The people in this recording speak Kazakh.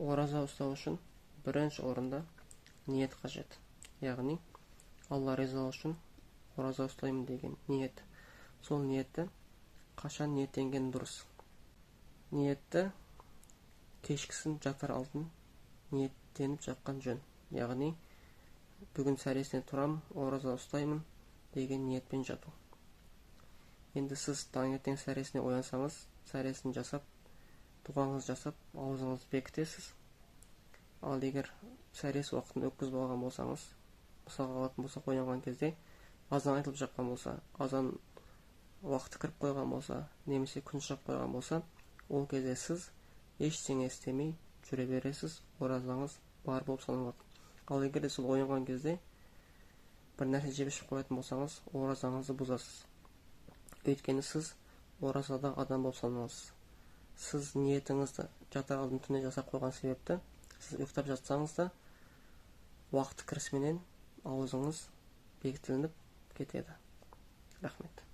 Ораза ұстау үшін бірінші орында ниет қажет. Яғни Алла ризалығы үшін ораза ұстаймын деген ниет. Сол ниетті қашан ниеттенген дұрыс? Ниетті кешкісін жатар алдын ниеттеніп жатқан жөн. Яғни бүгін сәресіне тұрам, ораза ұстаймын деген ниетпен жату. Енді сіз таңертең сәресіне оянсаңыз, сәресін жасап, дұғаңызды жасап, аузыңызды бекітесіз. Ал егер сәрес уақытын өткізіп алған болсаңыз, мысалға алатын болсақ, оянған кезде азан айтылып жатқан болса, азан уақыты кіріп қойған болса, немесе күн шығып қойған болса, ол кезде сіз ештеңе істемей жүре бересіз, оразаңыз бар болып саналады. Ал егер де сол оянған кезде бір нәрсе жеп ішіп қоятын болсаңыз, оразаңызды бұзасыз. Өйткені сіз оразада адам болып саналасыз. Сіз ниетіңізді жатар алдын түнде жасап қойған себепті, сіз ұйықтап жатсаңыз да, уақыты кірісіменен аузыңыз бекітілініп кетеді. Рахмет.